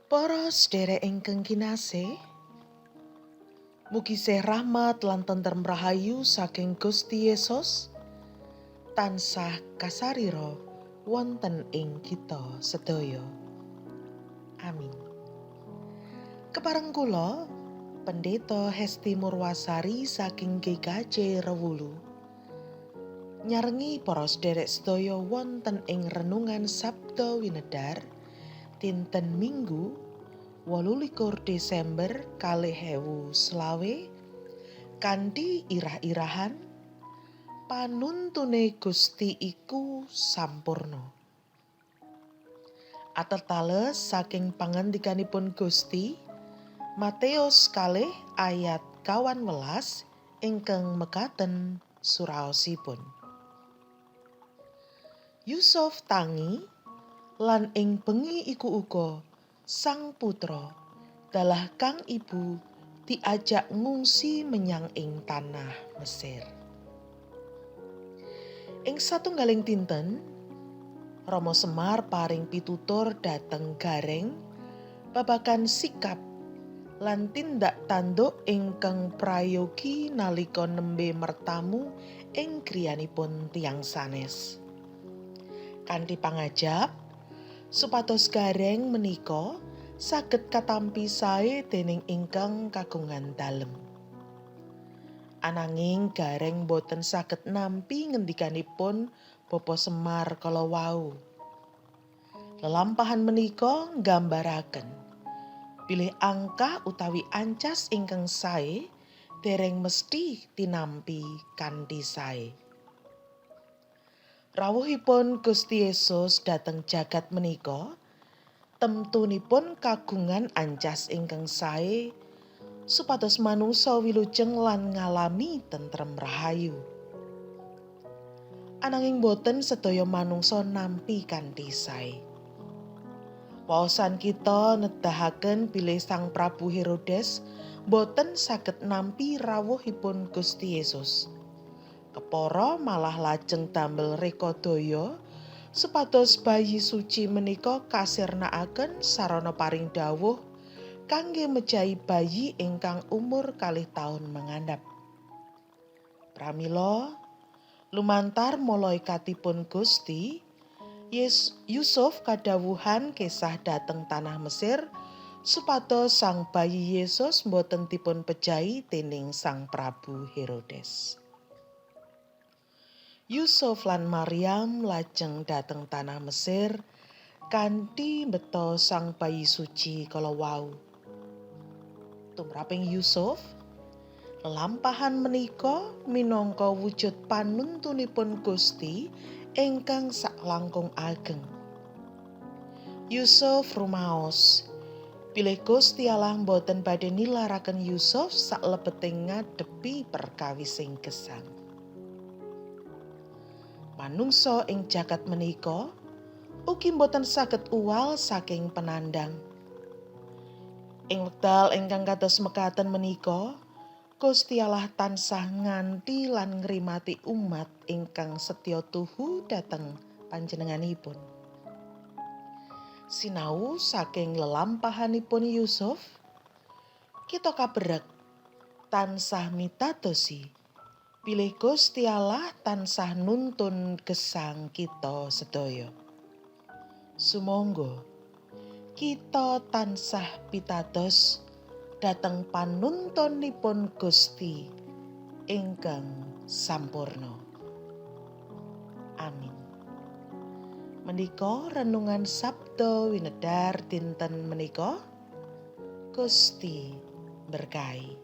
Para sedherek ingkang kinasih, mugi sih rahmat lan tentrem rahayu saking Gusti Yesus tansah kasarira wonten ing kita sedaya. Amin. Kepareng kula Pendeta Hesti Murwasari saking GKJ Rewulu nyarengi para sedherek sedaya wonten ing renungan Sabda Winedar dinten Minggu 28 Desember 2025 kanthi irah-irahan panuntune Gusti iku sampurna. Atertales saking pangandikanipun Gusti Matius 2 ayat 18 ingkang mekaten suraosipun. Yusuf tangi lan ing bengi iku uga sang putra dalah kang ibu diajak ngungsi menyang ing tanah Mesir. Ing satunggaling dinten, Rama Semar paring pitutur dhateng Gareng babagan sikap lan tindak tanduk ingkang prayogi nalika nembe mertamu ing griyanipun tiyang sanes. Kanthi pangajap supados Gareng menika saged katampi sae dening ingkang kagungan dalem. Ananging Gareng boten saged nampi ngendikanipun Bapa Semar kala wau. Lelampahan menika nggambaraken bilih angkah utawi ancas ingkang sae dereng mesti tinampi kanthi sae. Rawuhipun Gusti Yesus dhateng jagat menika temtunipun kagungan ancas ingkang sae supados manungsa wilujeng lan ngalami tentrem rahayu. Ananging boten sedaya manungsa nampi kanthi sae. Waosan kita nedahaken bilih Sang Prabu Herodes boten saged nampi rawuhipun Gusti Yesus. Kepara malah lajeng damel rekadaya supados bayi suci menika kasirnakaken sarana paring dawuh kangge mejahi bayi ingkang umur 2 taun mangandhap. Pramila lumantar malaikatipun Gusti, Yusuf kadhawuhan kesah dhateng tanah Mesir supados sang bayi Yesus boten dipun pejahi dening Sang Prabu Herodes. Yusuf lan Maryam lajeng dhateng tanah Mesir kanthi mbeta sang bayi suci kala wau. Tumraping Yusuf, lelampahan menika minangka wujud panuntunipun Gusti ingkang saklangkung ageng. Yusuf rumaos bilih Gusti Allah boten badhe nilaraken Yusuf saklebeting ngadepi perkawising gesang. Manungsa ing jagat menika ugi boten saged uwal saking penandang. Ing wekdal ingkang kados mekaten menika, Gusti Allah tansah nganti lan ngrimati umat ingkang setya tuhu dhateng panjenenganipun. Sinau saking lelampahanipun Yusuf, kita kaberek tansah mitadosi bilih Gusti Allah tansah nuntun gesang kita sedaya. Sumangga kita tansah pitados dhateng panuntunipun Gusti ingkang sampurna. Amin. Menika renungan Sabda Winedar dinten menika. Gusti berkahi.